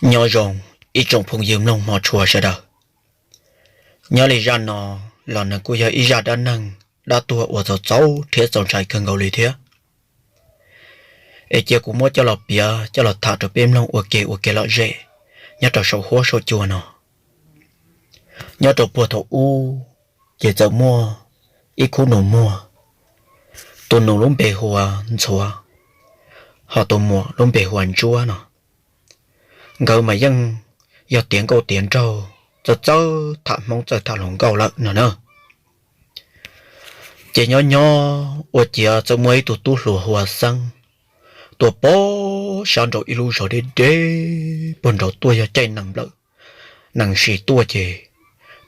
Nyob zoo ib tsoom phooj ywg mloog hmov tshua sawv daws. Nyob li zaj no los nws kuj yog ib zaj dab neeg dab tuag uas txaus txaus rhiab txaus ntshai kawg nkaus li thiab. Es cia kuv muab coj los piav coj los tham rau peb mloog ua ke ua kev lom zem nyob rau saum huab saum cua no. Nyob rau puag thaum ub, ces txawm muaj ib khub nus muag, tus nus lub npe hu ua Ntxhuav, ho tus muam lub npe hu ua Ntsuab no. Nkawd mas yeej yog tiav nkauj tiav nraug, txawj txawj tham Hmoob txawj tham hluas nkauj lawm no na. Ces nyob nyob ua ciav txawm muaj ib tug tub hluas hu ua Xeeb tuaj pem sab nraum ib lub zos deb deb puag nraud tuaj, yog caij nees nplawm nees si tuaj ces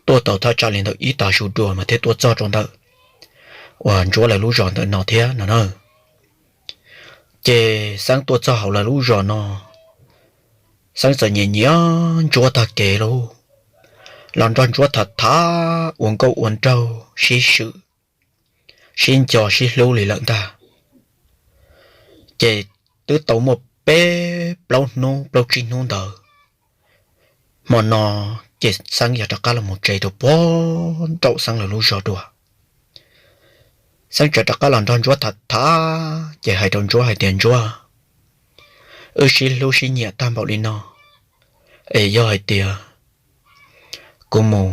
tuaj tau thaj tsam li ntawm ib tag su dua mas thiaj tuaj txog rau ntawm uas Ntsuab lawv lub zos ntawm no thiab no na. Ces Xeeb tuaj txog hauv lawv lub zos no, Xeeb txawm nyiam nyiam Ntsuab tag kev lauj, los nrog Ntsuab tham tham ua nkauj ua nraug sib swm, sib nco sib hlub li lawm ntag. Ces twb tau muaj peb plaub hnub plaub tsib hnub ntawd, hmo no ces Xeeb yog rov qab los mus tsev rau puag nraum Xeeb lawv lub zos dua. Xeeb tseem rov qab los nrog Ntsuab tham tham ces hais rau Ntsuab hais tias, Ntsuab, wb sib hlub sib nyiam tag npaum li no, es yog hais tias kuv mus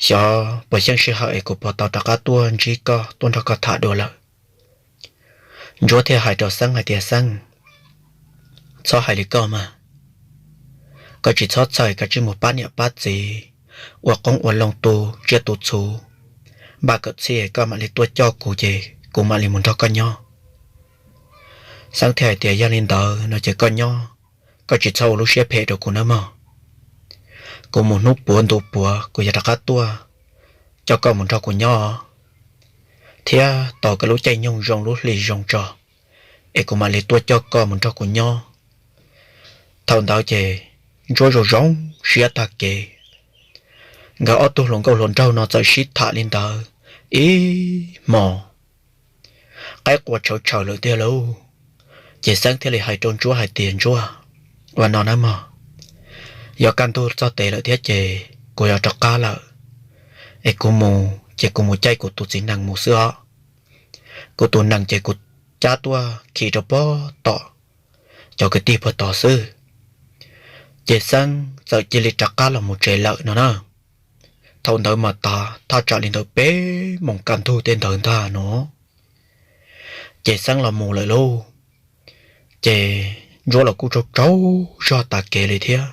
xyov puas xyeej sij hawm es kuv puas tau rov qab tuaj ntsib koj tuaj nrog koj tham dua lawm. Ntsuab thiaj hais rau Xeeb hais tias, Xeeb, txhob hais li koj mas, koj tsis txhob txhawj, koj tsis mus pab niam pab txiv, ua qoob ua loo tu tsiaj tu txhu, npaj kom txhij koj mam li tuaj coj kuv ces kuv mam li mus nrog koj nyob. Xeeb thiaj hais tias, yog li ntawd no ces koj nyob, koj tsis txhob ua lub siab phem rau kuv nawb mog. Kuv mus hnub puav ntu puav kuv yog rov qab tuaj coj koj mus nrog kuv nyob, thiab tos koj lub caij nyoog zoo lub hli zoo tso, es kuv mam li tuaj coj koj mus nrog kuv nyob. Thaum ntawd ces Ntsuab zoo zoo siab tag kev. Nkawd ob tug hluas nkauj hluas nraug no txawm sib tham li ntawd ib hmos, qaib qua tshawv tshawv lawm tiag lauj. Ces Xeeb thiaj li hais rau Ntsuab hais tias, Ntsuab, ua no nawb mog, yog kaj ntug txog tes lawm thiab ces kuv yuav rov qab lawm, es kuv mus ces kuv mus caij kuv tus txiv nees mus xwb os. Kuv tus nees ces kuv cab tuaj khi rau puag tom cov kwv tij puag tod xwb. Ces Xeeb txawm cia li rov qab los mus tsev lawm no na. Thaum ntawd mas tav thaj tsam li ntawd peb moos kaj ntug tej ntawd ntag no, ces Xeeb los mus lawm lauj. Ces Ntsuab los kuj tsaug tsaug zog tas kev li thiab.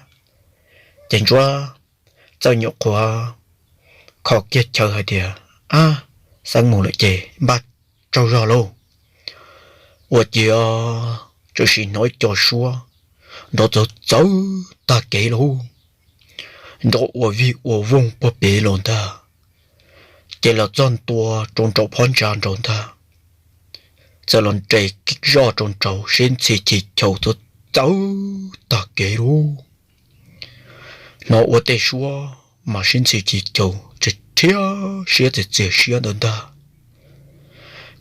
Ces Ntsuab txawm nyuam qhuav kho kiag chaw hais tias, ab, Xeeb mus lawm ces npaj tsaug zog lauj. Ua ciav txawm sim hnov ib co suab nrov txawv txawv tag kev lauj, nrov ua vij ua voog puag pem los ntag, ces los txog ntua rau nraum phab ntsa nraud ntag, txawm los nres zoj rau nraud sib ntxhi chis chaus txawv txawv tag kev lauj. Hnov ua tej suab mas sib ntxhi chis chaus tsis thiab siab txias txias siab ntawd ntag.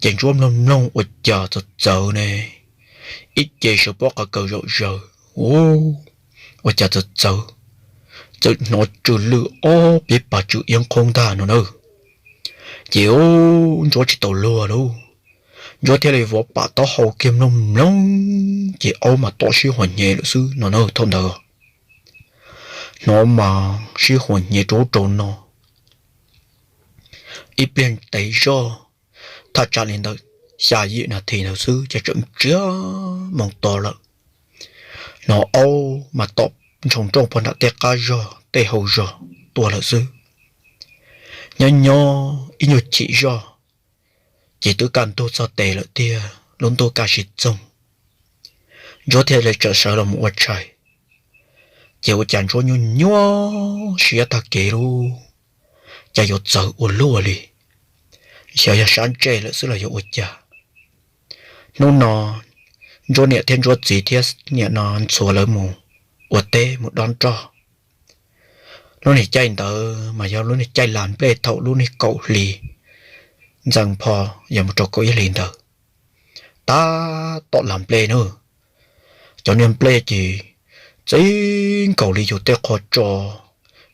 Ces Ntsuab mloog mloog ua cas txawv txawv ne, ib ce sawv pob qa kaws zaum zaws, ua cas txawv txawv, txawm hnov tsw lwj ob peb pas tsw iab qhoob ntag no na. Ces Ntsuab tsis tau luag lauj, Ntsuab thiaj li vov pam taub hau kiag mloog mloog, ces aub mas tom sib huas hnyev lawm xwb no na. Thaum ntawd hnov mas sib huas hnyev rau ub rau no ib pliag ntev zog, thaj tsam li ntawm xya yim nas this ntawd xwb ces tseem ntsiag moo to lawm. Hnov aub mas tom ntshoo nrooj puag nram tej qab zog tej hau zog tuaj lawm xwb. Nyob nyob ib nyuag chim zog, ces twb kaj ntug txog tes lawm tiag, lub ntuj kaj siv txoog, Ntsuab thiaj li txawm sawv los mus ua tshais. Ces ua cas Ntsuab nyuaj nyuaj siab tag kev lauj, cas yuav txawv ua luaj li, xyov yog sab ntsej lawm xwb los yog ua cas. Hnub no Ntsuab niam thiab Ntsuab txiv thiab niam no Ntxhuav lawv mus ua teb mus dob nroj. Lub niag caij ntawd mas yog lub niag caij lag nplej thaum lub niag kaum hli ntxees pho yog mus rau kaum ib hlis ntawd, tab tom lag nplej na. Cov niag nplej ces txij nkaus li yus tej qhov tso,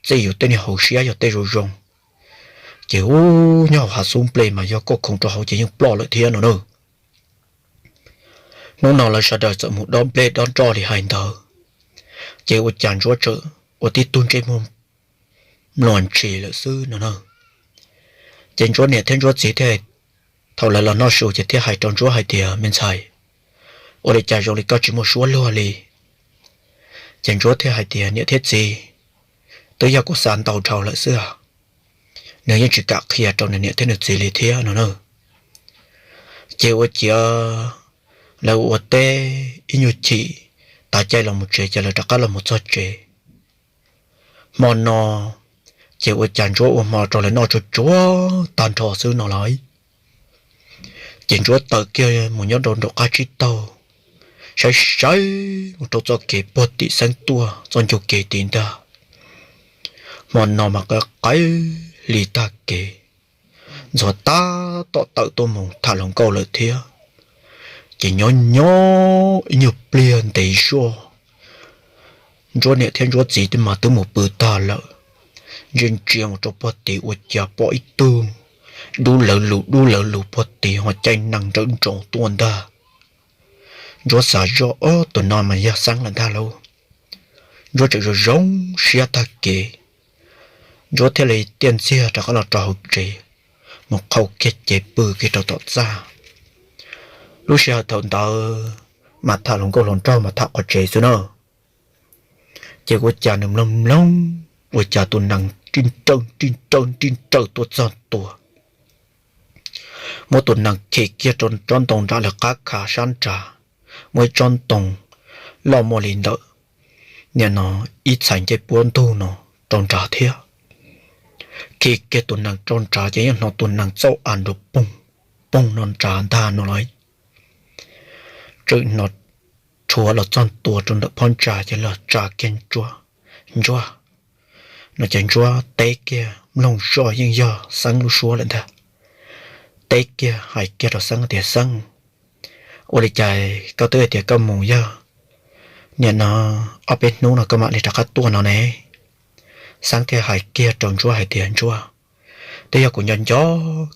txij yus tej niag hauv siab yog tej zoo zoo, ces ub nyob hauv hav xub nplej mas yog koj khoov rau hauv ces yeej ploj lawm thiab no na. Hnub no lawv sawv daws txawm mus dob nplej dob nroj li hais ntawd, ces ua cas Ntsuab txawm ua tib tug ntsej muag mluas ntshis lawm xwb no na. Ces Ntsuab niam thiab Ntsuab txiv thiaj, thaum lawv los noj su ces thiaj hais rau Ntsuab hais tias, me ntxhais, ua li cas zoo li koj tsis muaj suab luag li? Ces Ntsuab thiaj hais tias, niam thiab txiv, twb yog kuv xav ntau dhau lawm xwb os. Nws yeej tsis kam qhia rau nws niam thiab nws txiv li thiab no na. Ces ua ciav lawv ua teb ib nyuag chim, tav caij los mus tsev ces lawv rov qab los mus txog tsev. Hmo no ces ua cas Ntsuab ua hmo rau lawv noj tsuag tsuag tag nrho xwb no lauj. Ces Ntsuab tawm kiag mus nyob rau nram qab tsib taug, saib saib mus rau txoj kev puag tim xeeb tuaj txoj ncauj kev tid ntag. Hmo no mas qaib qaib hli tag kev, Ntxhuav tab tom tawm tuaj mus tham hluas nkauj lawm thiab. Ces nyob nyob ib nyuag pliag ntev zog, Ntsuab niam thiab Ntsuab txiv mas twb mus pw tag lawm. Ntsia ntsia mus rau puag tid ua cas pom ib tug dub lawv lus dub lawv lus puag tid ho caij nees nrawm nroos tuaj ntag. Ntsuab xav zoj, ob, tus no mas yog Xeeb lawm ntag lauj. Ntsuab tseem zoo zoo siab tag kev, Ntsuab thiaj li tiaj ntxiag rov qab los rau hauv tsev, mus qhau kiag cev pw kiag rau tom txaj. Lub sij hawm thaum ntawd mas tham hluas nkauj hluas nraug mas tham qhov tsev xwb na. Ces ua cas nws mloog mloog ua cas tus nees rij nrawj rij nrawj rij nrawj tuaj txog tua, muab tus nees khi kiag rau tsob ntoo nram lawv qab khav sab nrad, muaj ib tsob ntoo loj muaj li ntawm nim no ib txhais ncej puab ntug no rau nrad thiab. Khi kiag tus nees rau nrad ces yeej hnov tus nees txauj a nrov poog poog no nrad ntag no los. Tseem hnov rhuav los txog tua rau ntawm phab ntsa ces los tsa kiag Ntsuab, Ntsuab, no ces Ntsuab teb kiag mloog zoj yeej yog Xeeb lub suab lawm ntag. Teb kiag hais kiag rau Xeeb tias, Xeeb, ua li cas koj twb hais tias koj mus yog nim no ob peb hnub no koj mam li rov qab tuaj no ne? Xeeb thiaj hais kiag rau Ntsuab hais tias, Ntsuab, twb yog kuv nco nco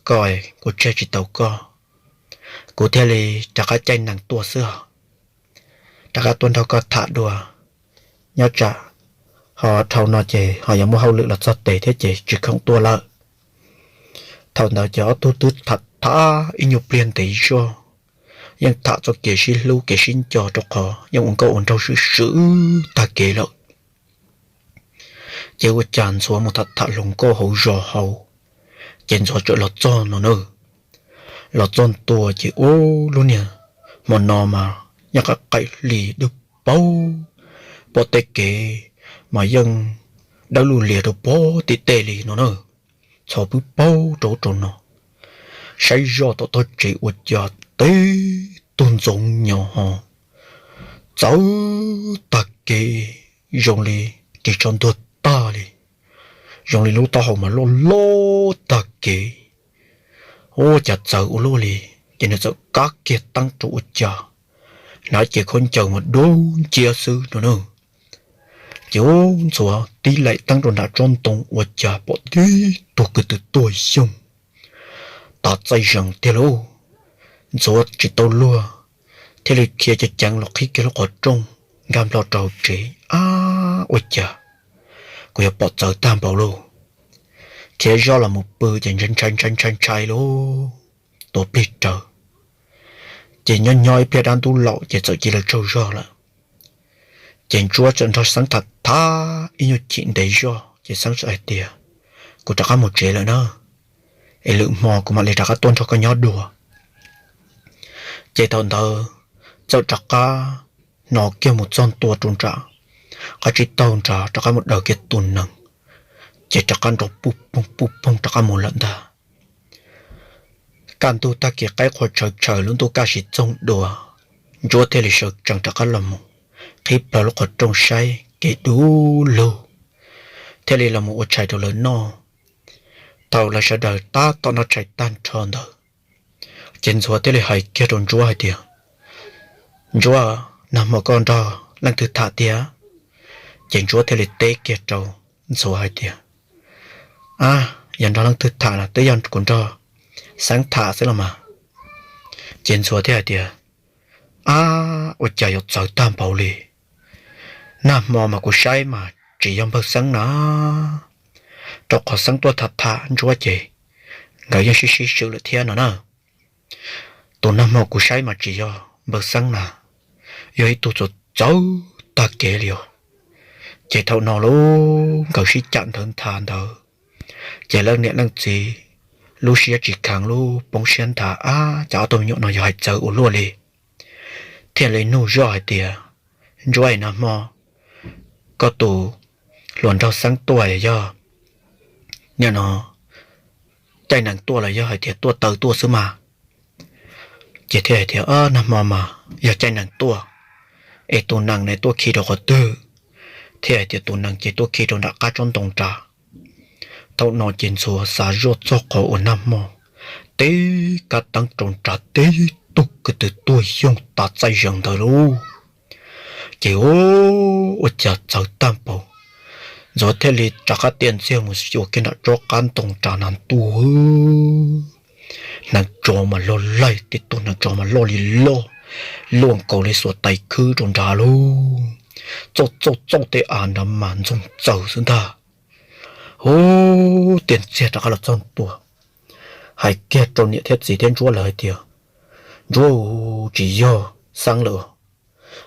koj, kuv tseg tsis tau koj, kuv thiaj li rov qab caij nees tuaj xwb os. Rov qab tuaj nrog koj tham dua, nyob tsam ho dhau no ces ho yuav muaj hauj lwm los txog tes thiab ces tsis khoom tuaj lawm. Thaum ntawd ces ob tug twb tham tham ib nyuag pliag ntev zog, yeej tham txoj kev sib hlub kev sib nco rau qhov yeej ua nkauj ua nraug swm swm tag kev lawm. Ces ua cas Ntxhuav mus tham tham hluas nkauj hauv zos hauv, ces Ntxhuav txawm los txog no na. Los txog ntua ces ub, lub niag hmo no mas yeej qaim qaim hli dub paug, pom tej kev mas yeej dawb lug lias rau puag tim tej li no na. Txhov pwb paug rau ub rau no, saib zoj tom tog tsev ua cas tib tug ntxoov nyo ho txawv tag kev, zoo li ris tsho ntuag tag li, zoo li lub taub hau mas loj loj tag kev. Ua cas txawv ua luaj li, ces nws txawm kab kiag teeb rau ua cas hnav cev khaub ncaws mas dub nciab xwb no na. Ces ub, Ntxhuav tib laim teeb rau nram tsob ntoo ua cas pom tib tug kwv tw tuag xyoo, tas txaij zees tiag lauj. Ntxhuav tsis tau luag, thiaj li khiav ceev ceev los qhib kiag lub qhov rooj nkag nplo rau hauv tsev. Ab, ua cas kuv yuav pom txawv tag npaum lauj. Khiav zoj los mus pw ces ntshai ntshai ntshai ntshai ntshai lauj, tuav plig raws. Ces nyob nyob ib pliag dab ntub laum ces txawm cia li tsaug zog lawm. Ces Ntsuab txawm nrog Xeeb tham tham ib nyuag chim ntev zog ces Xeeb txawm hais tias, kuv rov qab mus tsev lawm na, es lwm hmo kuv mam li rov qab tuaj nrog koj nyob dua. Ces thaum ntawd txawm rov qab hnov kiag mus txog ntua rau nram qab tsib taug nrad rov qab mus daws kiag tus nees, ces rov qab nrov puj poog puj poog rov qab mus lawm ntag. Kaj ntug tag kis qaib qua tshawv tshawv lub ntuj kaj siv txoog dua, Ntsuab thiaj li sawv tsees rov qab los mus qhib plawg lub qhov rooj saib kev du lug, thiaj li los mus ua tshais rau lawv noj. Thaum lawv sawv daws tab tom noj tshais tag nrho ntawd, ces Ntxhuav thiaj li hais kiag rau Ntsuab hais tias, Ntsuab, nag hmo koj nrog leej twg tham tiag? Ces Ntsuab thiaj li teb kiag rau Ntxhuav hais tias, A, yog nrog leej twg tham los twb yog kuv nrog Xeeb tham xwb los mas. Ces Ntxhuav thiaj hais tias, A, ua cas yuav txawv tag npaum li. Nag hmo mas kuv saib mas tsis yog npawg Xeeb na, rau qhov Xeeb tuaj tham tham Ntsuab ces nkawd yeej sib sib swm lawm thiab no na. Tus nag hmo kuv saib mas tsis yog npawg Xeeb na, yog ib tug txawv txawv tag kev li os. Ces thaum no lub nkawd sib cam ntawd nthav ntawd, ces leej niam leej txiv lub siab tsis kheev lub poob siab nthav, A, cas ob tug me nyuam no yog hais txawv ua luaj li. Thiaj li nug zoj hais tias, Ntsuab, nag hmo koj tus hluas nraug Xeeb tuaj yog nim no caij nees tuaj los yog hais tias tuaj taw tuaj xwb mas? Ces thiaj hais tias, Nag hmo mas yog caij nees tuaj, es tus nees ne tuaj khi rau qhov twg? Thiaj hais tias tus nees ces tuaj khi rau nram qab tsob ntoo nrad. Thaum no ces Ntxhuav xav zoj txog qhov uas nag hmo tib kab teeb rau nrad tib tug ko tw tuaj yoog tas txaij zees ntawd lauj. Ces ua cas txawv tag npaum, Ntxhuav thiaj li rov qab tiaj ntxiag mus xyuas kiag nram tsob qab ntoo nrad na ntuj, hneev tsov mas loj laij, tib tug hneev tsov mas loj li loj, luaj nkaus li xuas tais khwb rau nrad lauj. Txauj txauj txauj tej av nrad mas ntxoog txaws xwb ntag. Hu, tiaj ntxiag rov qab los txog ntua, hais kiag rau niam thiab txiv thiab Ntsuab lawv hais tias, Ntsuab, tsis yog Xeeb lawm.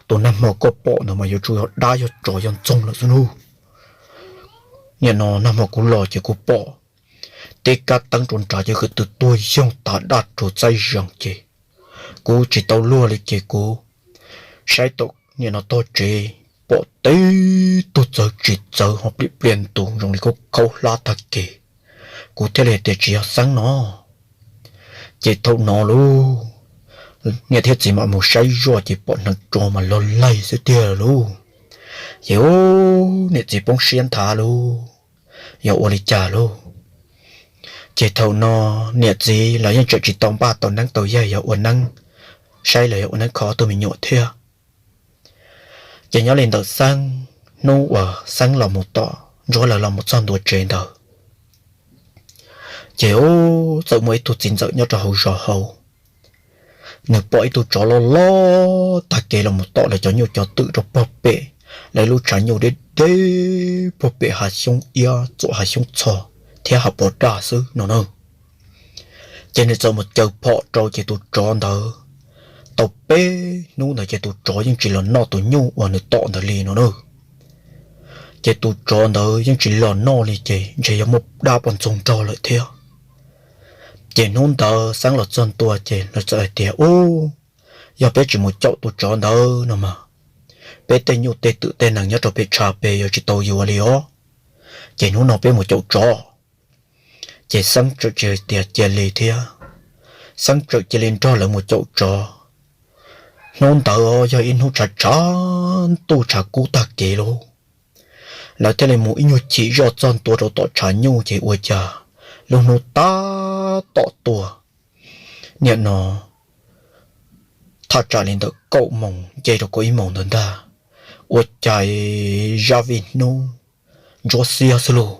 Tus nag hmo koj pom ntawd mas yuav tsum yog dab yog tsov yog ntxoog lawm xwb lauj. Nim no nag hmo kuv los ces kuv pom tib kab teeb rau nrad ces ko tw tuaj yoog tas daj rau txaij zees ces kuv tsis tau luag li ces kuv saib tau nim no tog tsev pom tib tug txawv tsis txawv ho plim plias ntus zoo li khaub khaub hlab tag kev. Kuv thiaj li tias tsis yog Xeeb no. Ces thaum no lauj, niam thiab txiv mam mus saib zoj ces pom hneev tsov mas loj laij xwb tiag lauj. Ces ub, niam txiv poob siab nthav lauj, yog ua li cas lauj. Ces thaum no niam txiv los yeej tseem tsis tau npaj tau neeb tau yaig yog ua neeb saib los yog ua neeb kho ob tug me nyuam thiab. Ces nyob li ntawd Xeeb, hnub uas Xeeb los mus tom Ntsuab lawv los mus txog ntua tsev ntawd, ces ub, txawm muaj ib tug txiv ntxawm nyob rau hauv zos hauv, nws pom ib tug tsov loj loj tag kev los mus tom lawv cov nyuj cov twm rau pog pem, lawv lub tshav nyuj deb deb pog pem hav xyoob iab txuam hav xyoob txho thiab hav pos daj xwb no na. Ces nws txawm mus caws phom rau ces tus tsov ntawd tau peb hnub ntawd ces tus tsov yeej tsis los noj tus nyuj uas nws tom ntawd li no na. Ces tus tsov ntawd yeej tsis los noj li ces ntshe yog muaj dab poj ntxoog nrog lawm thiab. Ces hnub ntawd Xeeb los txog ntua ces lawv txawm hais tias, Ub, yog peb tsis mus caum tus tsov ntawd no mas peb tej nyuj tej twm tej nees nyob rau pem tshav pem yuav tsis tau yuav li os. Ces hnub no peb mus caum tsov. Ces Xeeb txawm tsis hais tias cia li thiab, Xeeb txawm cia li nrog lawv mus caum tsov. Hnub ntawd yog ib hnub tshav tshav ntuj tshav kub tag kev lauj. Lawv thiaj li mus ib nyuag chim zoj txog ntua rau tom tshav nyuj ces ua cas lub hnub tab tom tuaj. Nim no thaj tsam li ntawm kaum moos nce rau kaum ib moos ntawd ntag, ua cas zaj vij hnub ntsuab xiab xwb lauj.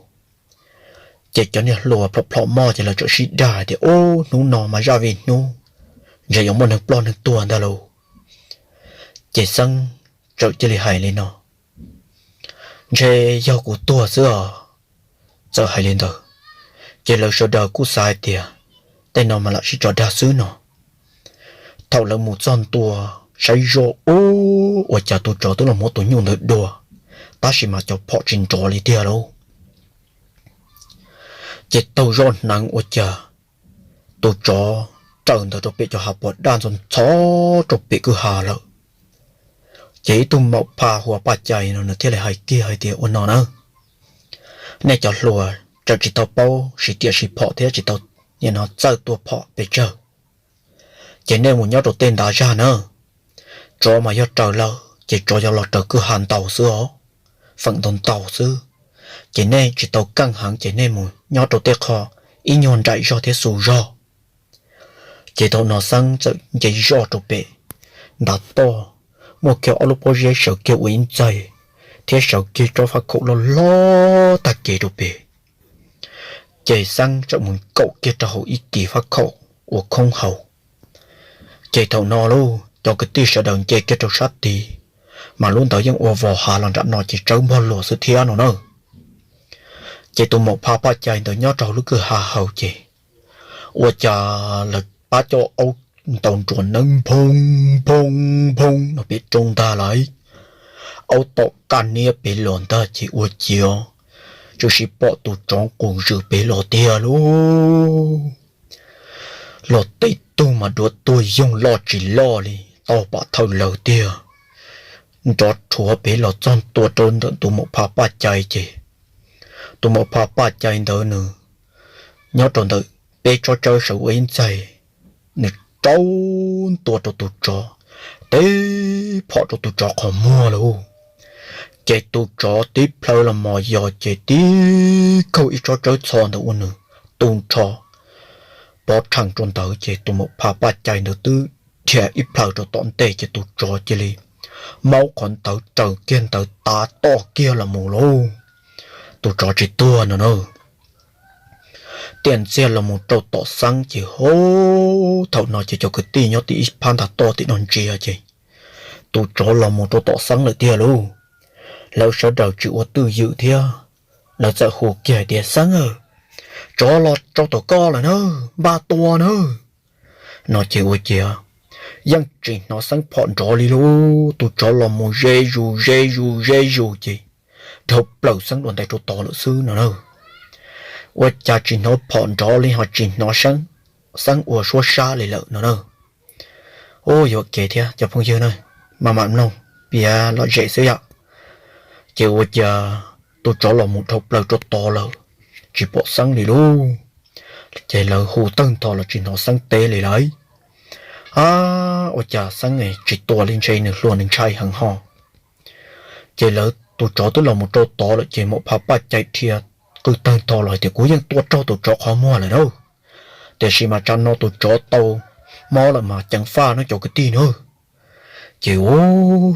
Ces cov niag hluas plhom plhom moj ces lawv txawm sib dag hais tias, Ub, hnub no mas zaj vij hnub, ntshe yuav muaj neeg ploj neeg tuag ntag lauj. Ces Xeeb txawm cia li hais li no, Ntshe yog kuv tuag xwb os. Txawm hais li ntawd, ces lawv sawv daws kuj xav hais tias, Tej no mas lam sib tso dag xwb no. Thaum lawv mus txog ntua saib zoj, ub, ua cas tus tsov twb los muab tus nyuj ntawd dua, tab sis mas cov phom tsis nrov li tiag lauj. Ces taug zoj hneev ua cas tus tsov raws ntawd rau pem cov hav pos daj ntxhov ntxhov rau pem kwj ha lawm. Ces ib tug maum pha hu ua Paj Cai no nws thiaj li hais kiag hais tias, Ua no na, nej cov hluas txawm tsis tau paub siv riam siv phom thiab tsis tau nim no txawj tua phom pes tsawg, ces nej mus nyob rau tej ntav zaj na. Tsov mas yog raws lawm ces tsov yuav los raws kwj ha ntau xwb os, feem ntau ntau xwb. Ces nej tsis tau keej heev ces nej mus nyob rau tej qho ib nyuag nraim zog thiab xu zog. Ces thaum no Xeeb txawm nce zoj rau pem ntav toj, muaj kiag ob lub pob zeb sawv kiag ua ib ntxaig, thiab sawv kiag tsob fab khaum loj loj tag kev rau pem. Ces Xeeb txawm mus kaum kiag rau hauv ib kis fab khaum uas khoob hauv. Ces thaum no lauj, cov kwv tij sawv daws nce kiag rau sab tid, mas lub ntawd yeej ua vos hav los nram no ces tsawb npog luas xwb thiab no na. Ces tus maum pha paj cai ntawd nyob rau hauv lub kwj ha hauv ces ua cas lawv pab coj aub ntaus nruas neeb nphoo nphoo nphoo no pem roob ntag lauj. Aub tom kaj niab pem los ntag ces ua ciav tsuas sis pom tus tsov nqus zws pem los tiag lauj. Los tej tug mas duav tuag yoog loj tsis loj li tau pam thawj lawm tiag. Nrov rhuav pem los txog ntua rau ntawm tus maum pha paj cai ces tus maum pha paj cai ntawd nws nyob rau ntawm peb tsob tsawb sawv ua ib ntxaig, nws rau ntua rau tus tsov, tib phom rau tus tsov qhov muag lauj. Ces tus tsov tib plhaw los mos yos ces tib kaug ib tsob tsawb txho ntawd ua nws tu nrho pov rhees rau ntawd ces tus maum pha paj cai ntawd twb dhia ib plhaw rau tom ntej ces tus tsov cia li maub qhov ntawd raws kiag ntawd tav toj kiag los mus lauj. Tus tsov tsis tuag no na. Tiaj ntxiag los mus rau tom Xeeb ces hov, thaum no ces cov kwv tij nyob tim ib phab ntag toj tim no ntsia ces tus tsov los mus rau tom Xeeb lawm tiag lauj. Lawv sawv daws tsis ua twj ywm thiab, lawv txawm hu kiag hais tias, Xeeb aw, tsov los rau tom koj lawm na, npaj tua na. No ces ua ciav yeej tsis hnov Xeeb phom nrov li lauj. Tus tsov los mus ze zus ze zus ze zus ces dhau plaws Xeeb dua ntais rau tod lawm xwb no na. Ua cas tsis hnov phom nrov li ho tsis hnov Xeeb ua suab sab li lawm no na. Ua yuam kev thiab cov phooj ywg na, maj mam mloog piav lom zem xwb yom. Ces ua cas tus tsov los mus dhau plaws rau tod lawm, tsis pom Xeeb li lauj. Ces lawv hu tawg ntho los tsis hnov Xeeb teb li lauj. A, ua cas Xeeb tsis tua li, ntshe nws hluas nws ntshai heev ho. Ces lawv tus tsov twb los mus rau tod lawm ces maum pha paj cai dhia qw tawg ntho los hais tias, Kuv yeej tua raug tus tsov qhov muag lawm na, tiam sis mas tsam no tus tsov tau mob lawm mas ceev faj no cov kwv tij na. Ces ua,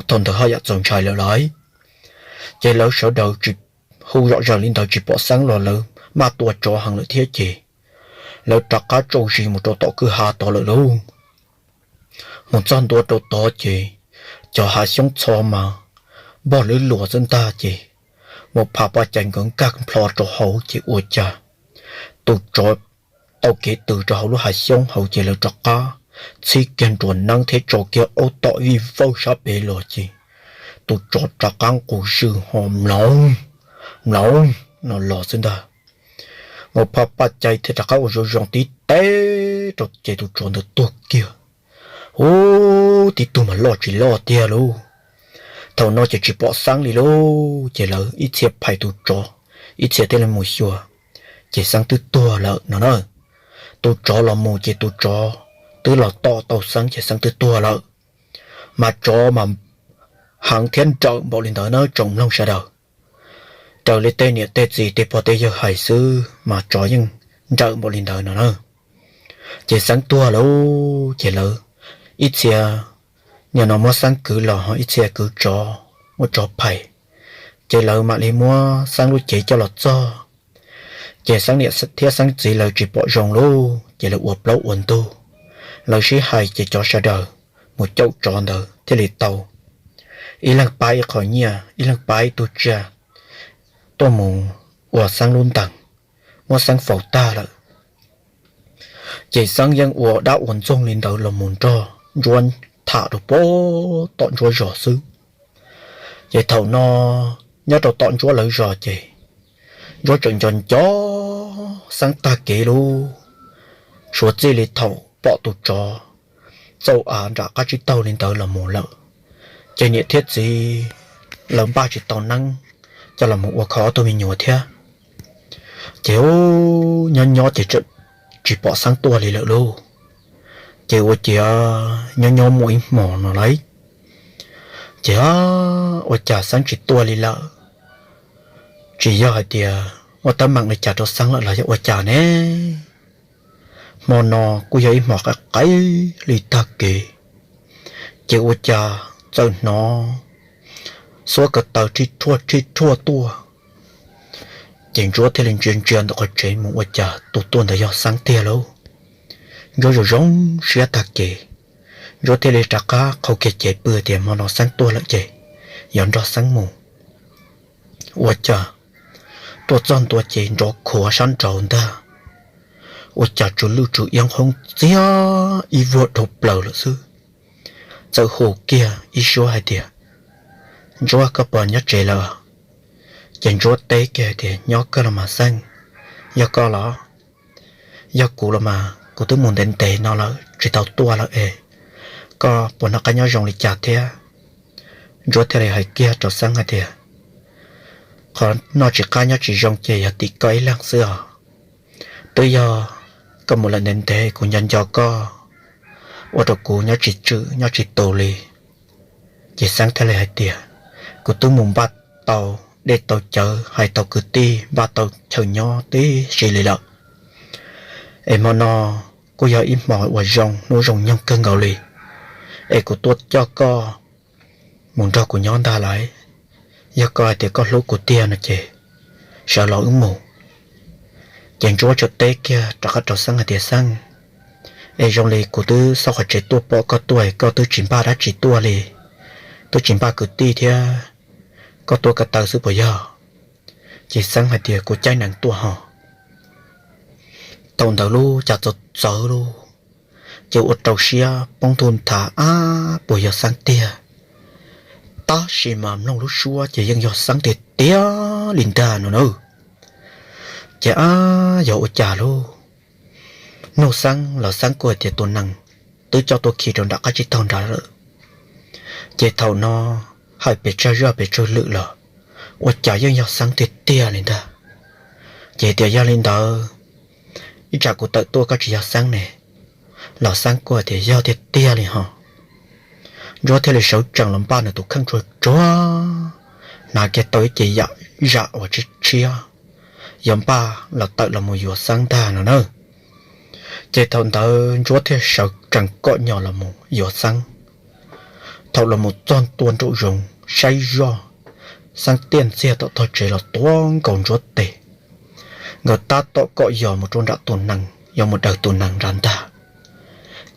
thaum ntawd haj yam txaus ntshai lawm lauj. Ces lawv sawv daws tsis, hu zom zaws li ntawd tsis pom Xeeb los lawv maj tua tsov heev lawm thiab ces lawv rov qab tsaus zis mus rau tom kwj ha tod lawm lauj. Mus txog ntua rau tod ces cov hav xyoob txho mas npog lwb luas xwb ntag ces maum pha paj cai nkawd nkag nplho rau hauv ces ua cas tus tsov tau kev tws rau hauv lub hav xyoob hauv ces lawv rov qab txhib kiag nruas neeb thiab tso kiag aub tom vij vawj sab pem los ces tus tsov rov qab nqus zws ho mloov mloov no los xwb ntag. Maum pha paj cai thiaj rov qab ua zoo zoo tib teb rau ces tus tsov ntawd tuag kiag. Ub, tib tug mas loj tsis loj tiag lauj. Thaum no ces tsis pom Xeeb li lauj, ces lawv ib txhia phais tus tsov, ib txhia thiaj li mus xyuas, ces Xeeb twb tuag lawm no na. Tus tsov los mus ces tus tsov twb los tom tau Xeeb ces Xeeb twb tuag lawm. Mas tsov mas heev thiab nrawm npaum li ntawd na tsoom mloog sawv daws. Raws li tej niam tej txiv tej pog tej yawg hais xwb mas tsov yeej nrawm npaum li ntawd no na. Ces Xeeb tuag lawm ces lawv ib txhia nim no muab Xeeb kwv los ho ib txhia kwv tsov, muab tsov phais, ces lawv mam li muab Xeeb lub cev coj los txog. Ces Xeeb niam thiab Xeeb txiv lawv tsis pom zoo lauj, ces lawv ua plaub ua ntug, lawv sib hais ces cov sawv daws mus caum tsov ntawd thiaj li tau ib leeg pab ib qho nyiaj, ib leeg pab ib tug tsiaj tuaj mus ua Xeeb lub ntees, muab Xeeb faus tag lawm. Ces Xeeb yeej ua dab ua ntxoog li ntawd los mus nrog Ntsuab tham rau pem tom Ntsuab zos xwb. Ces thaum no nyob rau tom Ntsuab lawv zos ces Ntsuab tseem nco nco Xeeb tag kev lauj, suav txij li thaum pom tus tsov txaum av nram qab tsib taug li ntawd los mus lawm, ces niam thiab txiv lawv npaj tsis tau neeb coj los mus ua kho ob tug me nyuam thiab. Ces ub, nyob nyob ces tsis pom Xeeb tuaj li lawm lauj. Ces ua ciav nyob nyob muaj ib hmos no lauj, ces ua cas Xeeb tsis tuaj li lawm? Tsis yog hais tias muaj teeb meem li cas rau Xeeb lawm los yog ua cas ne? Hmo no kuj yog ib hmos qaim qaim li tag kev, ces ua cas txawm hnov xuab ko taw rhib rhuaj rhib rhuaj tuaj. Ces Ntsuab thiaj li ntsia ntsia ntawm qhov tsev mus ua cas tus tuaj ntawd yog Xeeb tiag lauj. Ntsuab zoo zoo siab tag kev, Ntsuab thiaj li rov qab qhau kiag cev pw tias hmo no Xeeb tuaj lawm ces yog nrog Xeeb mus. Ua cas tuaj txog ntua ces nrov khuav sab nraud ntag, ua cas tsw lwj tsw iab hoob txiag ib vuag dhau plaws lawm xwb. Txawm hu kiag ib suab hais tias, Ntsuab, koj puas nyob tsev lawm? Ces Ntsuab teb kiag hais tias, Nyob kawg los mas Xeeb. Yog koj los? Yog kuv los mas kuv twb mus ntev ntev no lawm tsis tau tuaj lawm es koj puas noj qab nyob zoo li cas thiab? Ntsuab thiaj li hais kiag rau Xeeb hais tias, Qhov noj tsis qab nyob tsis zoo ces yog tim koj ib leeg xwb os. Twb yog koj mus lawm ntev ntev kuv nco nco koj, ua rau kuv nyob tsis tswm nyob tsis tus li. Ces Xeeb thiaj li hais tias, Kuv twb mus npaj tau dej tau cawv, hais tau kwv tij, npaj tau chaw nyob tib si li lawm. Es hmo no kuj yog ib hmo uas zoo hnub zoo nyoog kawg nkaus li, es kuv tuaj coj koj mus nrog kuv nyob ntag lauj. Yog koj hais tias koj hlub kuv tiag no ces sawv los wb mus. Ces Ntsuab thiaj teb kiag rov qab rau Xeeb hais tias, Xeeb, es zoo li kuv twb xauj qhov tsev tuaj pom koj tuaj, koj twb tsis npaj dab tsi tuaj li, twb tsis npaj kwv tij thiab, koj tuaj ko taw xwb puas yog? Ces Xeeb hais tias, Kuv caij nees tuaj ho. Thaum ntawd lub cas txawv txawv lub, ces ua rau siab poob ntuj nthav, ab, puas yog Xeeb tiag? Tab sis mas mloog lub suab ces yeej yog Xeeb tiag tiag li ntag no na. Ces ab, yog ua cas lub nug Xeeb los Xeeb kuj hais tias tus nees twb coj tuaj khi rau nram qab tsib taug nrad lawm. Ces thaum no hais pes tsawg zaj pes tsawg lwm los ua cas yeej yog Xeeb tiag tiag li ntag. Ces tias, Yog li ntawd ib tsam kuv tawm tuaj koj tsis yog Xeeb ne? Los Xeeb kuj hais tias, Yog tiag tiag li ho. Ntsuab thiaj li sawv tsees los npaj nws tus kheej tsuag tsuag, hnav kiag tau ib ce yam zam uas tshiab tshiab, yuav npaj los tawm los mus yuav Xeeb ntag no na. Ces thaum ntawd Ntsuab thiaj sawv tsees kom nyom los mus yuav Xeeb. Thaum los mus txog ntua nraum zoov saib zoj, Xeeb tiaj ntxiag tom tog tsev los tuav nkaus Ntsuab tes. Nkawd tab tom kom yos mus rau nram tus nees, yos mus daws tus nees nrad ntag.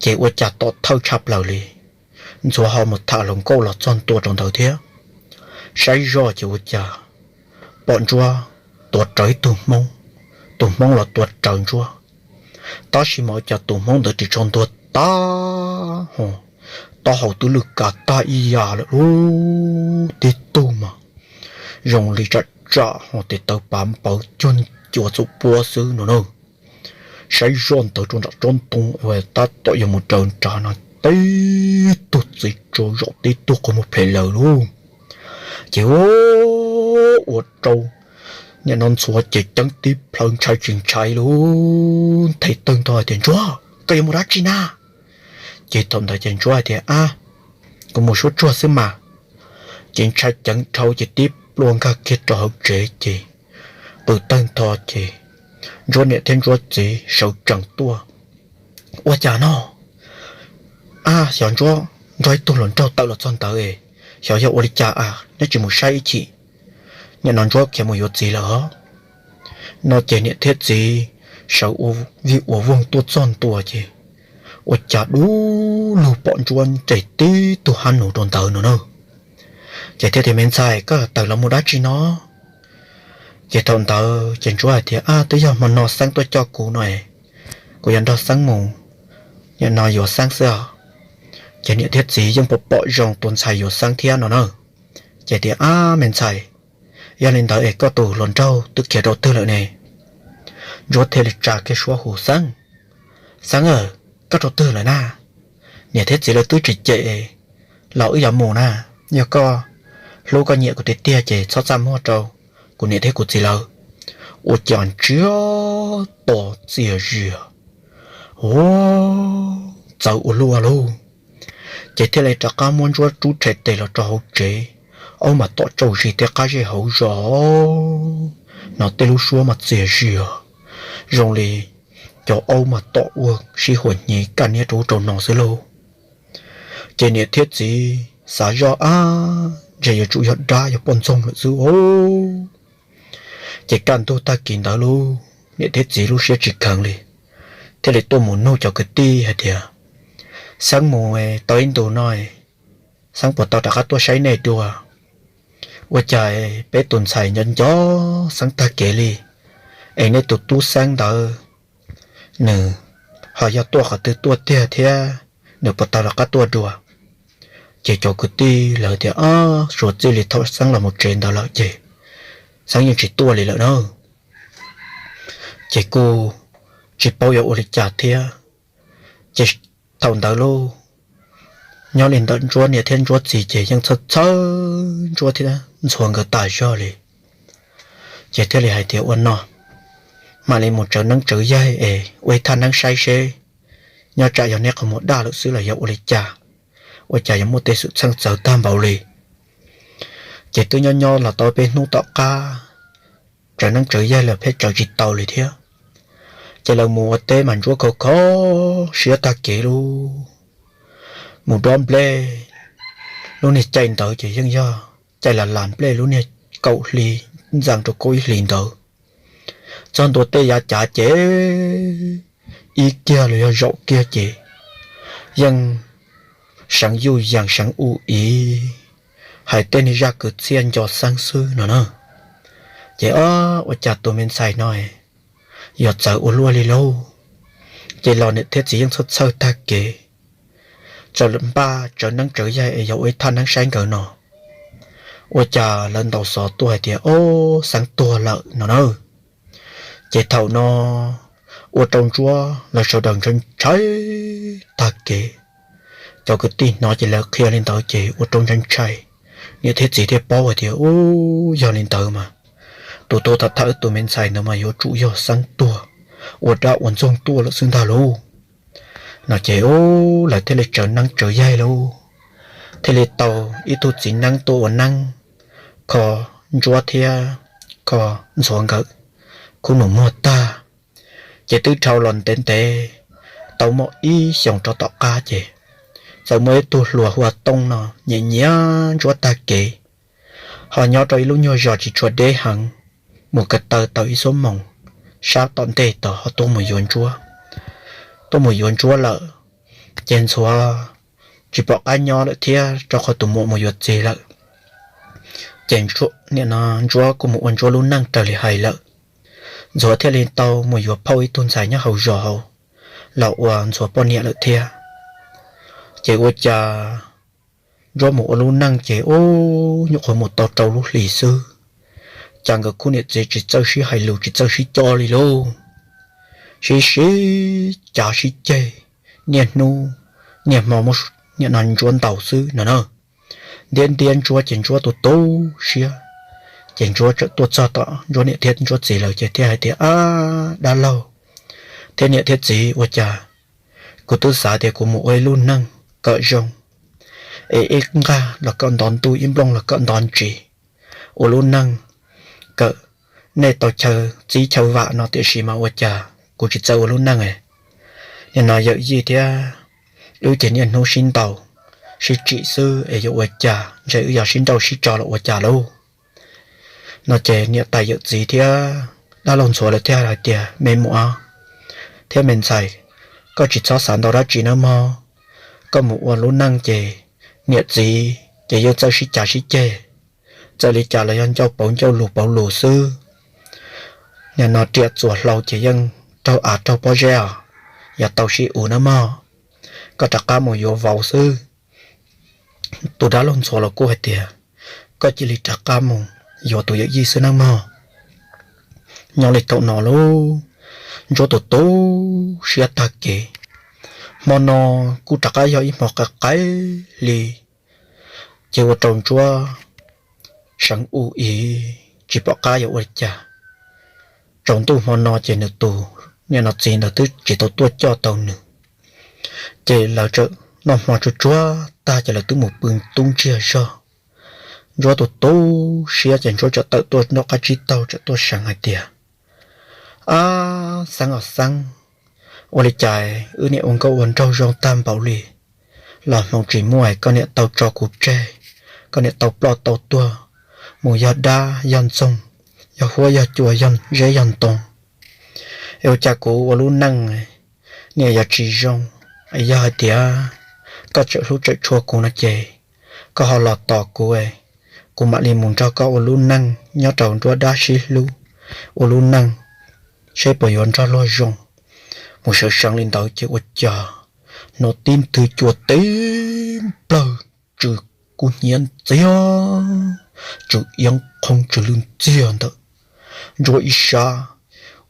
Ces ua cas tom thawj tshaj plaws li, ntxhuav ho mus tham hluas nkauj los txog ntua rau ntawd thiab. Saib zoj ces ua cas pom Ntsuab tuav rawv ib tug Hmoob, tus Hmoob los tuav rawv Ntsuab. Tab sis mas ua cas tus Hmoob ntawd ris tsho ntuag tag ho, taub hau twb lwj kav tag ib yam lawm lub tib tug mas zoo li tsam tsam ho tes taw pav npawv cuag ncua txuj puab xwb no na. Saib zoj ntawd rau nram tsob ntoo uas tab tom yuav mus raws nrad no, tib tug txiv tsov zaum tib tug qhov muag plhem lawm lauj. Ces ua rau nim no ntxhuav ces ceeb tib plhaw ntshai tsis ntshai lauj, nthe tawg ntho tias, Ntsuab, koj yuav mus dab tsi na? Ces thaum ntawd ces Ntsuab hais tias, Ab, kuv mus suab tsuag xwb mas. Ces ntshai ceev dhau ces tib plua nkag kiag rau hauv tsev ces pw tawg ntho ces Ntsuab niam thiab Ntsuab txiv sawv tsees tuaj. Ua cas no? Ab, xyov Ntsuab nrog ib tug hluas nraug tawm los txog ntawd es xyov yog ua li cas a, neb tsis mus saib ib chim. Nim no Ntsuab khiav mus yuav txiv lawm os. No ces niam thiab txiv sawv ua vij ua voog tuaj txog ntua ces ua cas dub lug pom Ntsuab nres tib tug hab nus rau ntawd no na. Ces thiaj tias, Me ntxhais, koj tawm los mus dab tsi no? Ces thaum ntawd ces Ntsuab hais tias, Ab, twb yog hmo no Xeeb tuaj coj kuv no es kuv yuav nrog Xeeb mus, nim no yuav Xeeb xwb os. Ces niam thiab txiv yeej pom pom zoo tus ntxhais yuav Xeeb thiab no na. Ces tias, Ab, me ntxhais, yog li ntawd es koj tus hluas nraug twb khiav rau twg lawm ne? Ntsuab thiaj li tsa kiag suab hu, Xeeb, Xeeb aw, koj rau twg lawm na? Niam thiab txiv lawv twb tsis cem los wb yuav mus na. Yog koj hlub koj nyiam kuv tiag tiag ces txhob txaj muag rau kuv niam thiab kuv txiv lawv. Ua cas ntsiag to txias zias, ua txawv ua luaj lauj. Ces thiaj li rov qab muab Ntsuab rub rhe tes los rau hauv tsev, aub mas tom tsaus zis thiab qab zej hauv zos, no tej lub suab mas txias zias zoo li cov aub mas tom ua sib huam hnyiv kaj niab rau ub rau no xwb lauj. Ces niam thiab txiv xav zoj, Ab, ntshe yuav tsum yog dab yog poj ntxoog lawm xwb. Ces kaj ntug tag kis ntawd lub niam thiab txiv lub siab tsis kheev li, thiaj li tuaj mus nug cov kwv tij hais tias, Xeeb mus tau ib ntus no, Xeeb puas tau rov qab tuaj saib nej dua? Ua cas peb tus ntxhais nco nco Xeeb tag kev li, es nej tus tub Xeeb ntawd nws ho yog tuaj qhov twg tuaj tiag thiab, nws puas tau rov qab tuaj dua? Ces cov kwv tij lawv tias, Suav txij li thaum Xeeb los mus tsev ntawd lawm ces Xeeb yeej tsis tuaj li lawm na. Ces kuj tsis paub yuav ua li cas thiab. Ces thaum ntawd lub, nyob li ntawm Ntsuab niam thiab Ntsuab txiv ces yeej txhawj txhawj Ntsuab thiab Ntxhuav nkawd tas zog li. Ces thiaj li hais tias, Ua no, mam li mus tsawv neeb tsawv yaig es ua ib thaj neeb saib seb nyob tsam yog neb qhov muag daj lawm xwb los yog ua li cas, ua cas yuav muaj tej xwm txheej txawv tag npaum li. Ces twb nyob nyob los tau peb hnub tom qab, tsawv neeb tsawv yaig los pheej tsawv tsis tau li thiab. Ces lawv mus ua teb mas Ntsuab kho kho siab tag kev lub, mus dob nplej. Lub niag caij ntawd ces yeej yog caij las las nplej lub niag kaum hli ntxees rau kaum ib hlis ntawd. Txog ntua tej yav cav ces ib kiag los yog zaum kiag ces yeej seev yuj yees seev u iv, hais tej niag zaj kwv txhiaj nco Xeeb xwb no na. Ces ob, ua cas tus me ntxhais no yuav txawv ua luaj li lauj? Ces los niam thiab txiv yeej txhawj txhawj tag kev, txawm npaj tsawv neeb tsawv yaig es yog ua ib thaj neeb saib nkawd no, ua cas lawv ntaus xov tuaj hais tias, Ob, Xeeb tuag lawm no na. Ces thaum no ua rau Ntsuab lawv sawv daws ntshai ntshai tag kev. Cov kwv tij hnov ces lawv qhia li ntawd ces ua rau ntshai ntshai. Niam thiab txiv thiaj paub hais tias, Ub, yog li ntawd mas tus tuag tham tham wb tus me ntxhais ntawd mas yuav tsum yog Xeeb tuag ua dab ua ntxoog tuaj lawm xwb ntag lauj. No ces ub, lawv thiaj li tsawv neeb tsawv yaig lauj, thiaj li tau ib tug txiv neeb tuaj ua neeb kho Ntsuab thiab kho Ntxhuav nkawd khub nus muag tag. Ces twb dhau los ntev ntev, tau muaj ib xyoos rov tom qab ces txawm muaj ib tug hluas hu ua Tooj no nyiam nyiam Ntsuab tag kev, ho nyob rau ib lub nyuag zos tsis tshua deb heev, mus ko taw tau ib xuab moos sab tom ntej tod ho tuaj mus yuav Ntsuab. Tuaj mus yuav Ntsuab lawm, ces Ntxhuav tsis pom qab nyob lawm thiab rau qhov tus muam mus yuav txiv lawm. Ces nim no Ntsuab kuj mus ua Ntsuab lub neej raws li hais lawm. Ntxhuav thiaj li tau mus yuav phauj ib tug ntxhais nyob hauv zos hauv los ua Ntxhuav poj niam lawm thiab. Ces ua cas Ntsuab mus ua lub neej ces ub, nyuam qhuav mus tau rau lub hlis xwb, cas nkawd khub niam txiv tsis txawj sib hais lus tsis txawj sib coj li lauj. Sib sib cav sib ceg, niaj hnub niaj hmo muab nim no Ntsuab ntaus xwb no na. Ntiab ntiab Ntsuab ces Ntsuab tu tu siab. Ces Ntsuab txawm tuaj txog tom Ntsuab niam thiab Ntsuab txiv lawm ces thiaj hais tias, Ab, dab laug thiab niam thiab txiv, ua cas kuv twb xav tias kuv mus ua ib lub neej kom zoo, es ib nqag los kom ntov ntuj, ib nplooj los kom ntov ntsis, ua lub neej kom nej tau chaw txib chaw vam no, tiam sis mas ua cas kuv tsis txawj ua lub neej. Nim no yawm yij thiab wb ces niaj hnub sib ntaus sib tsim xwb es yuav ua cas, ntshe wb yog sib nrauj sib tso los ua cas lauj. No ces niam tais yawm txiv thiab dab laug Ntxhuav lawv thiaj hais tias, Me muam thiab me ntxhais, koj tsis txhob xav ntau dab tsi nawb mog. Koj mus ua lub neej ces niam txiv ces yeej txawj sib cav sib ceg, txawm li cas los yog ncauj pauv ncauj lus pauv lus xwb. Nim no riam txuas hlau ces yeej raug av raug pob zeb os, yog tau sib ua nawb mog. Koj rov qab mus yuav vauv xwb. Tus dab laug Ntxhuav los kuj hais tias, Koj cia li rov qab mus yuav tus yawm yij xwb nawb mog. Nyob li thaum no lauj, Ntsuab tu tu siab tag kev. Hmo no kuj rov qab yog ib hmo qaim qaim li, ces ua rau Ntsuab seev u iv tsis pom qab yuav ua li cas. Tsaus ntuj hmo no ces nws tus niam no txiv ntawd twb tsis tau tuaj coj tau nws, ces lawv txawm noj hmo tsuag tsuag tag ces lawv twb mus pw tub ntsiag zog. Ntsuab tu tu siab ces Ntsuab txawm tawm tuaj nram qab tsib taug txawm tuaj seev hais tias, Ab Xeeb os Xeeb, ua li cas wb niam ua nkauj ua nraug zoo tag npaum li, los hmoov tsis muaj koj niam tau tso kuv tseg, koj niam tau ploj tau tuag mus yog dab yog ntxoog, yog huab yog cua, yog zeb yog ntoo. Es ua cas kuv ua lub neej niam yog tsis zoo, es yog hais tias koj tseem hlub tseem tshua kuv no ces koj ho los tos kuv, kuv mam li mus nrog koj ua lub neej nyob rau nruab dab sib hlub, ua lub neej seb puas yuav nrog luag zoo. Mus sawv seev li ntawd ces ua cas hnov tib nthwv cua tib nplawg, tsw kub hnyiab ntxiag, tsw iab qhoob tsw lwj ntxiag ntawm Ntsuab ib sab,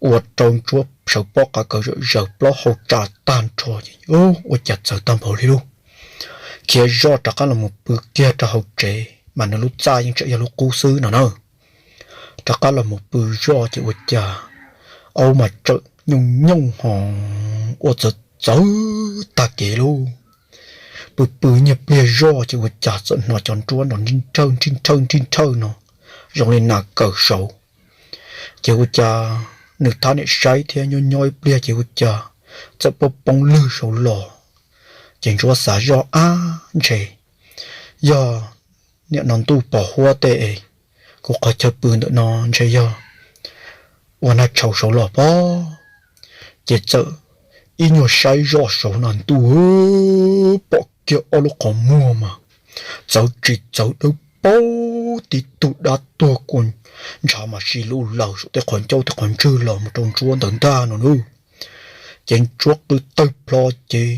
ua rau Ntsuab sawv pob qa kaws zawm zaws plaub hau tsa tag nrho. Ua cas txawv tag npaum li lub, khiav zoj rov qab los mus pw kiag rau hauv tsev mas nws lub txaj yeej tseem yog lub qub xwb no na. Rov qab los mus pw zoj ces ua cas aub mas tseem nyooj nyooj ho ua txawv txawv tag kev lauj. Pw pw nyiag pliag zoj ces ua cas txawm hnov cov nruab nrov nrij nrhawj nrij nrhawj nrij nrhawj no zoo li nas kawm saud. Ces ua cas nws thab niam saib thiab nyob nyob ib pliag ces ua cas txawm poob poob lwg saud los. Ces Ntsuab xav zoj ab ntshe yog niam no ntuj pos huab tej es kuv qhov chaw pw ntawm no ntshe yog ua nag tshau saud los pob. Ces txawm ib nyuag saib zoj saud no ntuj, pom kiag ob lub qhov muag mas txawv tsis txawv dawb paug tib tug dab tuag kua ntshav mas si lub laws saum tej qhov ncauj tej qhov ntswg los mus rau Ntsuab ntawd ntag no nawb. Ces Ntsuab qw tawg plho ces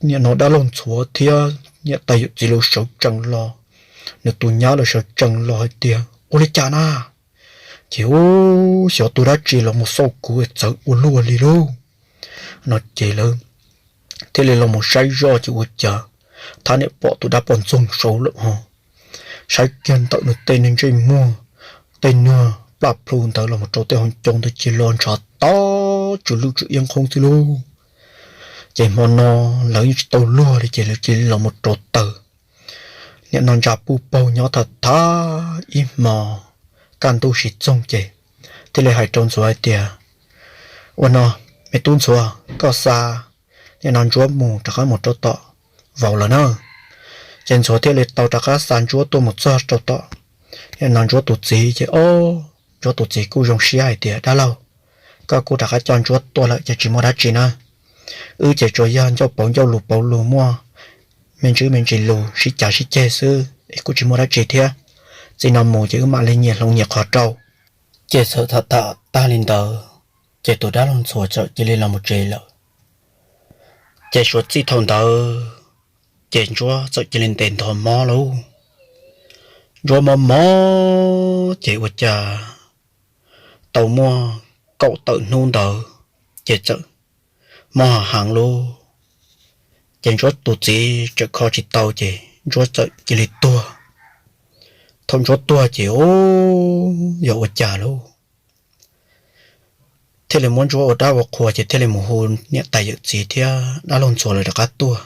niam no dab laug ntxhuav thiab niam tais yawm txiv lawv sawv tsees los, nws tus nyab lawv sawv tsees los hais tias ua li cas na. Ces ub, xyov tus dab tsi los mus xauj kuv txawv ua luaj li lauj no ces lawv thiaj li los mus saib zoj ces ua cas thab niam pom tus dab poj ntxoog saud lawm ho. Saib kiag ntawm nws tej ntsej muag, tej nyuag plaj plhu ntawd los mus rau tej hauv ncoo ntawd ces los ntshav tag tsw lwj tsw iab qhoob xwb lauj. Ces hmo no lawv yeej tsis tau luag li ces lawv cia li los mus rau taws. Niam no ntsa puj paug nyob tham tham ib hmo kaj ntug sib txoog ces thiaj li hais rau Ntxhuav hais tias, ua no, me tub Ntxhuav, koj xa niam no Ntsuab mus rov qab mus rau tom vauv lawm na. Ces Ntxhuav thiaj li tau rov qab xa Ntsuab tuaj mus txog rau tom niam no Ntsuab tus txiv ces ob, Ntsuab tus txiv kuj zoo siab hais tias dab laug, koj kuj rov qab coj Ntsuab tuaj lawm ces tsis muaj dab tsi na. Wb ces tsuas yog ncauj pauv ncauj lus pauv lus muaj me ntsis me ntsis lus sib cav sib ceg xwb es kuj tsis muaj dab tsi thiab. Txij no mus ces wb mam li nyias hloov nyias qhov rau. Ces txawm tham tham tag li ntawd ces tus dab laug Ntxhuav txawm cia li los mus tsev lawm. Ces suav txij thaum ntawd ces Ntsuab txawm cia li ntes ntho mob lauj. Ntsuab mob mob ces ua cas tau muaj kaum tawm hnub ntawd ces txawm mob ho heev lauj. Ces Ntsuab tus txiv tseem kho tsis tau ces Ntsuab txawm cia li tuag. Thaum Ntsuab tuag ces ub, yog ua cas lauj, thiaj li muab Ntsuab ua dab ua qhua ces thiaj li mus hu niam tais yawm txiv thiab dab laug Ntxhuav lawv rov qab tuaj.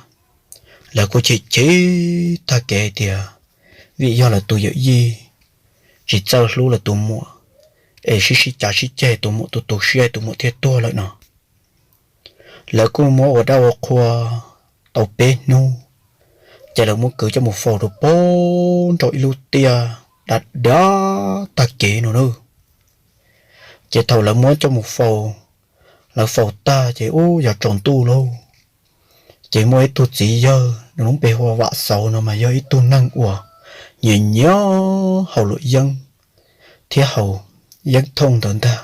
Lawv kuj chim chim tag kev tias vim yog lawv tus yawm yij tsis txawj hlub lawv tus muam es sib sib cav sib ceg tus muam tu tu siab tus muam thiaj tuag lawm no. Lawv kuj muab ua dab ua qhua tau peb hnub, ces lawv muab kwv coj mus faus rau pem nraum ib lub tiaj dav dav tag kev no na. Ces thaum lawv muab coj mus faus, lawv faus tag ces ub yog tsaus ntuj lauj. Ces muaj ib tug txiv yawg nws lub npe hu ua Vam Xauv no mas yog ib tug neeg uas nyiam nyiam haus luam yeeb thiab haus yeeb thooj ntawd ntag.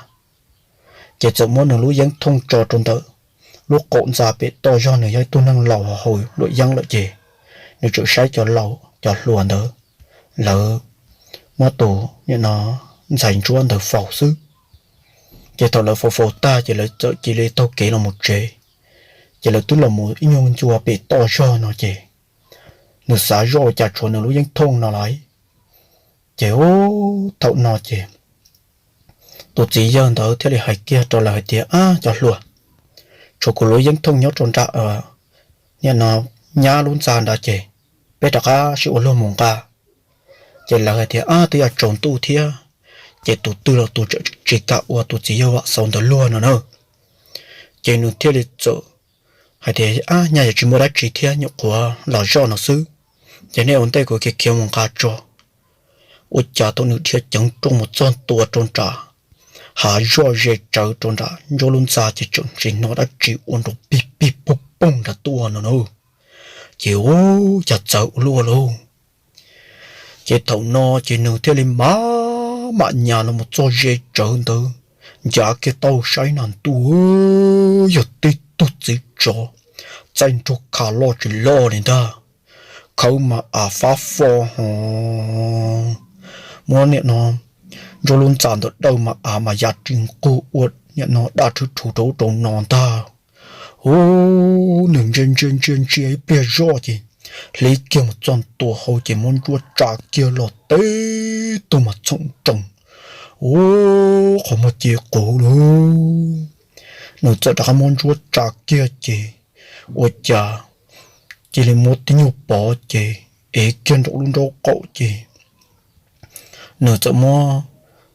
Ces txawm muab nws lub yeeb thooj tso rau ntawm lub qaum ntxa pem toj zog, nws yog ib tug neeg laus haus luam yeeb lawm ces nws tseem saib cov laus cov hluas ntawd, lawv muab tus niam no ntxhais Ntsuab ntawd faus xwb. Ces thaum lawv faus faus tag ces lawv txawm cia li taug kev los mus tsev. Ces lawv twb los mus ib nyuag ncua pem toj zog no ces nws xav zoj ua cas tshuav nws lub yeeb thooj no lawm. Ces ub, thaum no ces tus txiv yawg ntawd thiaj li hais kiag rau lawv hais tias, ab cov hluas, tshuav kuv lub yeeb thooj nyob rau nram niam no nyab lub ntxa nrad ces peb rov qab sib ua luag mus nqa. Ces lawv hais tias, ab twb yog tsaus ntuj thiab, ces tus twg los tus tsis kam ua tus txiv yawg Vam Xauv ntawd luag no na. Ces nws thiaj li txawm hais tias, ab nyaj yog tsis muaj dab tsi thiab, nyuam qhuav los zoj no xwb, Ces nej ua ntej kuv khiav khiav mus nqa tso. Ua cas thaum nws dhia ceev rooj mus txog ntua rau nram hav zoj ze tsawv rau nram Ntsuab lub ntxa ces tseem tsis hnov dab tsi ua nrov pig pig poog poog nram tuaj no na. Ces ua cas txawv ua luaj lauj. Ces thaum no ces nws thiaj li mam mam nyas los mus txog ze tsawv ntawd, ncav kiag tau saib na ntuj, yog tib tug txiv tsov txaij nraug kha loj tsis loj li ntag. Khawb mas av fab fo ho, muab niam no Ntsuab lub ntxa ntawm dawj mas av mas ya ris nqug ua niam no daj rhwv rhuv rau ub rau no ntag. Ub, nws ntsia ntsia ntsia ntsia ib pliag zoj ces hlib kiag mus txog ntua hauv ces muab ntsuab tsa kiag los tib tug mas txhoom nroos. Ub, qhov muag ci quv lauj. Nws txawm rov qab muab ntsuab tsa kiag ces ua cas cia li muab tib nyuag pov ces ev kiag nraum lub nraub qaum ces nws txawm muab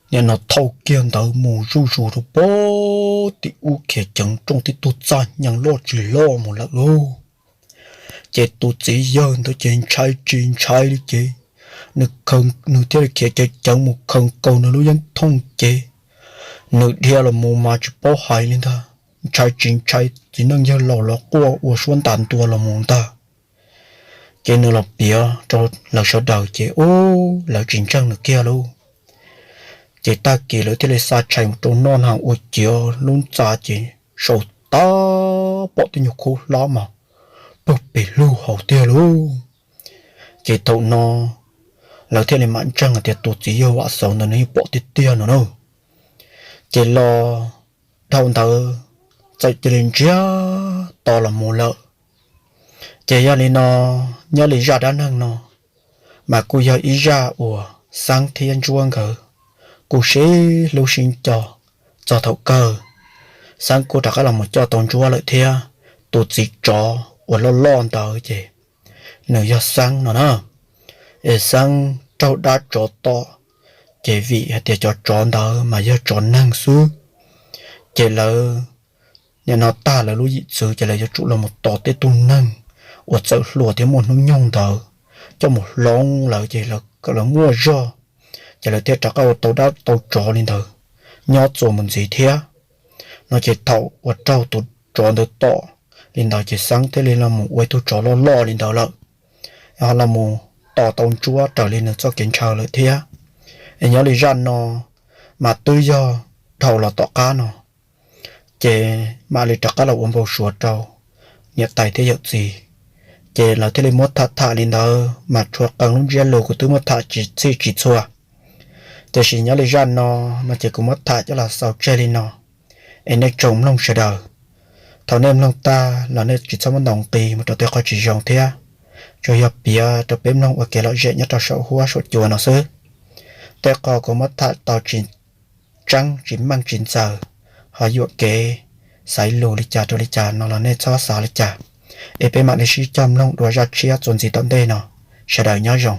niam no thau kiag ntawd mus zuj zus rau pem tim ub khiav ceev rooj tib tug txaj nyeeg loj tsis loj mus lawm lauj. Ces tus txiv yawg ntawd ces ntshai tsis ntshai li ces nws thiaj li khiav ceev ceev mus khaws nkaus nws lub yeeb thooj ces nws dhia los mus mas tsis paub hais li ntag, ntshai tsis ntshai txiv neej yawg laus los quaj ua suab ntas ntua los mus ntag. Ces nws los piav rau lawv sawv daws ces ub, lawv tsis ntseeg nws kiag lauj. Ces tag kis lawv thiaj li xa tshais mus rau noj na ua ciav lub ntxa ces sau tag pom tib nyuag khub hlab mas pawg pes lug hauv tiag lauj. Ces thaum no lawv thiaj li mam ntseeg hais tias tus txiv yawg Vam Xauv ntawd nws yeej pom tiag tiag no na. Ces los dhau ntawd txawm cia li ntsiag to los mus lawm. Ces yog li no, nyob li zaj dab neeg no mas kuj yog ib zaj uas Xeeb thiab Ntsuab nkawd kuj sib hlub sib nco. Txog thaum kawg Xeeb kuj rov qab los mus coj tau Ntsuab lawm thiab. Tus txiv tsov uas loj loj ntawd ces nws yog Xeeb no na. Es Xeeb raug dab tsov tom, ces vim hais tias cov tsov ntawd mas yog tsov neeg xwb, ces lawv nim no tag lawv lub yim txwv ces lawv yuav tsum los mus tos tej tug neeg uas txawm hluas thiab muaj hnub nyoog ntawd coj mus hloov lawv ces lawv muaj zog, ces lawv thiaj rov qab ua tau dab tau tsov li ntawd nyob txuas mus ntxiv thiab. No ces thaum uas raug tus tsov ntawd tom li ntawd ces Xeeb thiaj li los mus ua ib tug tsov loj loj li ntawd lawm, ho los mus tos tau Ntsuab raws li nws txoj kev ntshaw lawm thiab. Es nyob li zaj no mas twb yog dhau los tom qab no, ces mam li rov qab los ua npau suav rau niam tais thiab yawm txiv. Ces lawv thiaj li muab tham tham li ntawd mas tshuav qee lub ntsiab lus kuv twb muab tham tsis txhij tsis txhua. Tiam sis nyob li zaj no, no ces kuv muab tham coj los xaus tseg li no. Es nej tsoom mloog sawv daws, thaum nej mloog tag los nej tsis txhob muab ntaus nqi mus rau tej qhov tsis zoo thiab, tsuas yog piav rau peb mloog ua kev lom zem nyob rau saum huab saum cua no xwb. Tej qho kuv muab tham tau tsis tseeb tsis meej tsis ntxaws, ho yuam kev xaiv lus li cas rau li cas no los nej txhob xav li cas. Es peb mam li sib cog mloog dua zaj tshiab txuas ntxiv tom ntej no. Sawv daws nyob zoo.